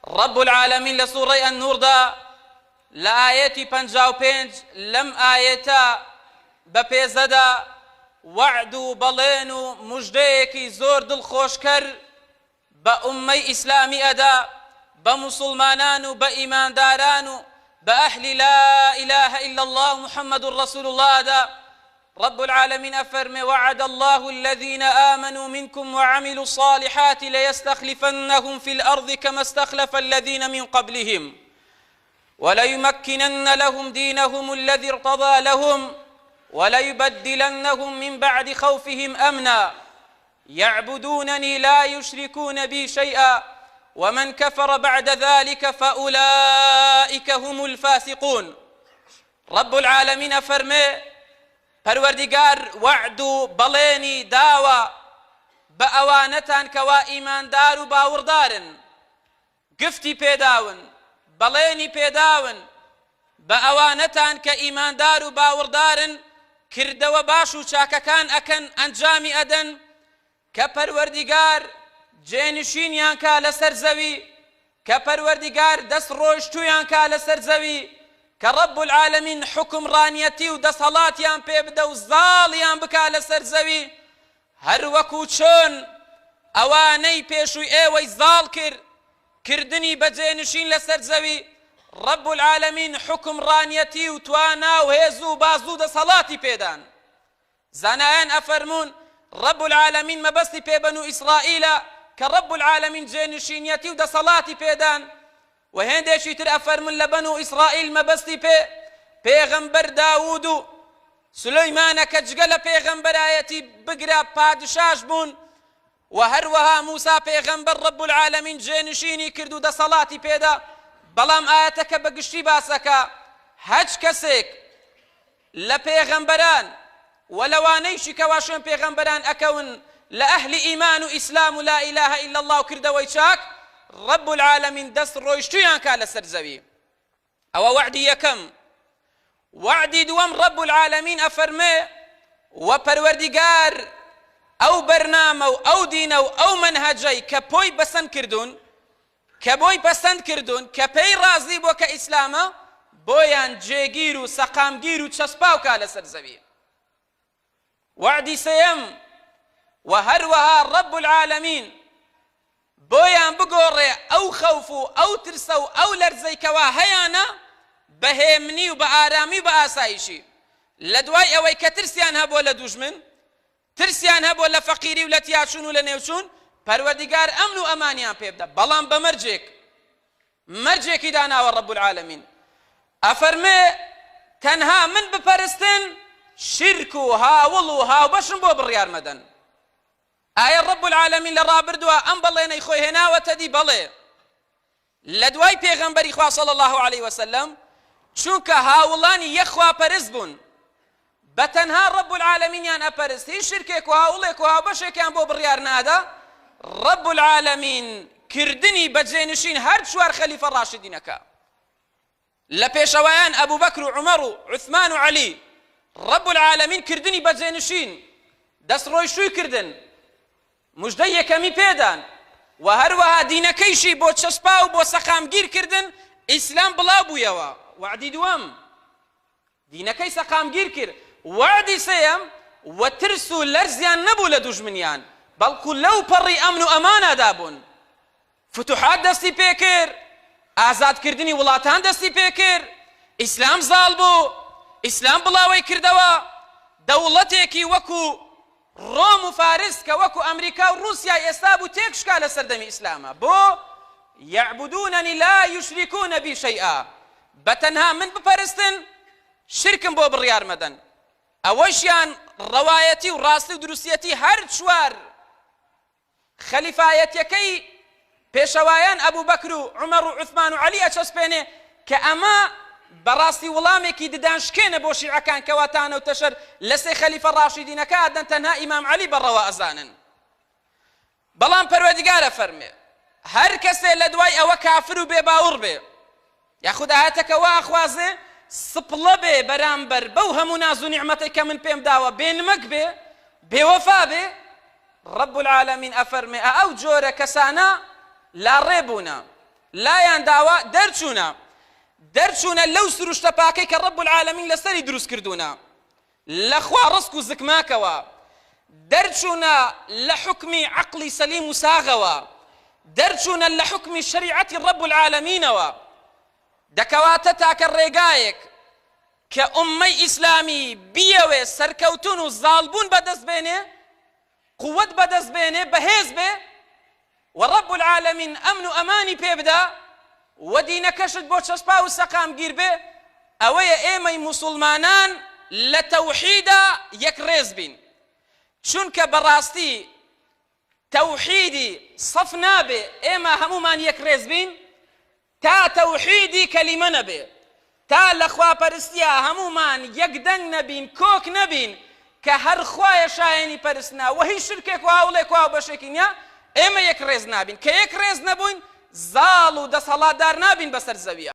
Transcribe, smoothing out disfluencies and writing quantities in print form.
رب العالمین لە سوڕەی النوردا لە ئایەتی 55 لەم ئایەتە بە پێزەدا وەعد و بەڵێن و مژدەیەکی زۆر دڵخۆشکەر بە ئوممەی ئیسلامی ئەدا، بە موسوڵمانان و بە ئیمانداران و بە ئەهلی لا الە الا اللە و محمد رسول اللە ئەدا، رب العالمین ئەفەرمێ، وعد اللە الذین آمنوا منکم وعملوا الصالحات لیستخلفنهم فی الارض کما استخلف الذین من قبلهم وليمكنن لهم دينهم الذي ارتضى لهم وليبدلنهم من بعد خوفهم أمنا يعبدونني لا يشركون بي شيئا ومن كفر بعد ذلك فأولئك هم الفاسقون. رب العالمین ئەفەرمێ، پەروەردیگار وەعد و بەڵێنی داوە بە ئەوانەتان کەوا ئیماندار و باوڕدارن، گفتی پێداون، بەڵێنی پێداون، بە ئەوانەتان کە ئیماندار و باوڕدارن، کردەوە باش و چاکەکان ئەکەن، ئەنجامی ئەدەن، کە پەروەردیگار جێنشینیان کا لەسەر زەوی، کە پەروەردیگار دەست ڕۆیشتوویان کا لەسەر زەوی، کە رب العالمین حوکمڕانیەتی و دەسەڵاتیان پێ بدە و زاڵیان بکا لەسەر زەوی، هەروەکو چۆن ئەوانەی پێشووی ئێوەی زاڵ کرد، کردنی بە جێنشین لەسەر زەوی، رب العالمین حوکمڕانیەتی و توانا و هێز و بازوو و دەسەڵاتی پێدان. زانایان ئەفەرموون، رب العالمین مەبەستی پێ بەنو ئیسرائیلە کە رب العالمین جێنشینیەتی و دەسەڵاتی پێدان، وە هێندێکی تر ئەفەرموون لە بەنو ئیسرائیل مەبەستی پێ پێغەمبەر داوود و سولەیمانە کە جگە لە پێغەمبەرایەتی بگرە پادشاش بوون، وە هەروەها موسا پێغەمبەر رب العالمین جێنشینی کرد و دەسەڵاتی پێدا، بەڵام ئایەتەکە بە گشتی باس ئەکا هەچ کەسێک لە پێغەمبەران و لەوانەیشی کەوا شوێن پێغەمبەران ئەکەون لە ئەهلی ئیمان و ئیسلام و لا الە الا اللە و کردەوەی چاک رب العالمین دەست ڕۆیشتوویان کا لەسەر زەوی. ئەوە وەعدی یەکەم. وەعدی دووەم رب العالمین ئەفەرموێ وە پەروەردیگار ئەو بەرنامە و ئەو دینە و ئەو مەنهەجەی کە پۆی پەسەند کردوون کە بۆی پەسەند کردوون کە پێی ڕازی بووە کە ئیسلامە بۆیان جێگیر و سەقامگیر و چەسپاو کا لەسەر زەوی. وەعدی سێیەم، وە هەروەها رب العالمین بۆیان بگۆڕێ ئەو خەوف و ئەو ترسە و ئەو لەرزەی کەوا هەیانە بە هێمنی و بە ئارامی و بە ئاسایشی لە دوای ئەوەی کە ترسیان هەبووە لە دوژمن ترسیان هەبووە لە فەقیری و لە تیاچوون و لە نێوچوون پەروەردیگار ئەمن و ئەمانیان پێ بدە بەڵام بە مەرجێک مەرجێکی داناوە رب العالمین ئەفەرمێ تەنها من بپەرستن شیرک و هاوڵ و هاوبەشم بۆ بڕیار مەدەن. ئایە رب العالمین لە ڕابردووە ئەم بەڵێنەی خۆی هێناوەتە دی؟ بەڵێ لە دوای پێغەمبەری خوا صلی اللە علیه وسلم چونکە هاوڵانی یەک خواپەرست بوون بە تەنها رب العالمینیان ئەپەرست هیچ شرکێک و هاوڵێک و هاوبەشێکیان بۆ بڕیار نادا رب العالمین کردنی بە جێنشین هەر چوار خەلیفە ڕاشدینەکە لە پێشەوایان ئەبوبەکر و عومەر و عوسمان و عەلی رب العالمین کردنی بە جێنشین دەستڕۆیشتووی کردن مژدەی یەکەمی پێدان و هەروەها دینەکەیشی بۆ چەسپا و بۆ سەقامگیر کردن ئیسلام بڵاو بوویەوە وەعدی دووەم دینەکەی سەقامگیر کرد وەعدی سێیەم و ترس و لەرزیان نەبوو لە دوژمنیان بەڵکو لەو پەڕی ئەمن و ئەمانادا بوون فتوحات دەستی پێکرد، ئازادکردنی وڵاتان دەستی پێکرد، ئیسلام زاڵ بوو، ئیسلام بڵاوەی کردەوە، دەوڵەتێکی وەکو ڕۆم و فارس کە وەکو ئەمریکا و ڕووسیای ئێستا بوو تێکشکا لە سەردەمی ئیسلامە. بۆ؟ یعبدوننی لا یشرکون بی شیئا، بە تەنها من بپەرستن، شیرکم بۆ بڕیار مەدەن. ئەوەشیان ڕەوایەتی و ڕاستی و دروستیەتی هەر چوار خەلیفایەتیەکەی پێشەوایان ئەبوبەکر و عومەر و عوسمان و عەلی ئەچەسپێنێ کە ئەمە بەڕاستی وڵامێکی ددان شکێنە بۆ شیعەکان کەوا تانە و تەشەر لە سێ خەلیفە ڕاشیدینەکە ئەدەن تەنها ئیمام عەلی بە ڕەوا ئەزانن بەڵام پەروەردگار ئەفەرمێ هەر کەسێ لە دوای ئەوە کافر و بێباوڕ بێ یاخود ئایەتەکە وا ئەخوازێ سپڵە بێ بەرامبەر بەو هەموو ناز و نیعمەتەی کە من پێم داوە بێ نمەک بێ بێوەفا بێ رب العالمین ئەفەرمێ ئە ئەو جۆرە کەسانە لاڕێ بوونە. لایان داوە دەرچوونە، دەرچوونە لەو سروشتە پاکەی کە رب العالمین لەسەری دروست کردوونە لە خوا ڕسک و زکماکەوە، دەرچوونە لە حوکمی عەقڵی سەلیم و ساغەوە، دەرچوونە لە حوکمی شەریعەتی رب العالمینەوە. دەکەواتە تاکە ڕێگایەک کە ئوممەی ئیسلامی بیەوێ سەرکەوتن و زاڵبوون بەدەست بێنێ، قوت بەدەست بێنێ، بەهێز بێ و رب العالمین ئەمن و ئەمانی پێ بدا و دینەکەشت بۆ چەسپاو و سەقامگیر بێ، ئەوەیە ئێمەی موسوڵمانان لە تەوحیدا یەکڕێز بین. چونکە بەڕاستی تەوحیدی سەف نابێ ئێمە هەموومان یەکڕێز بین تا تەوحیدی کەلیمە نەبێ، تا لە خواپەرستیا هەموومان یەک دەنگ نەبین، کۆک نەبین کە هەر خوایە شایەنی پەرستنە و هیچ شرکێک و هاوڵێک و هاوبەشێکی نیە، ئێمە یەک ڕێز نابین، کە یەک ڕێز نەبووین زاڵ و دەسەڵاتدار نابین بەسەر زەویا.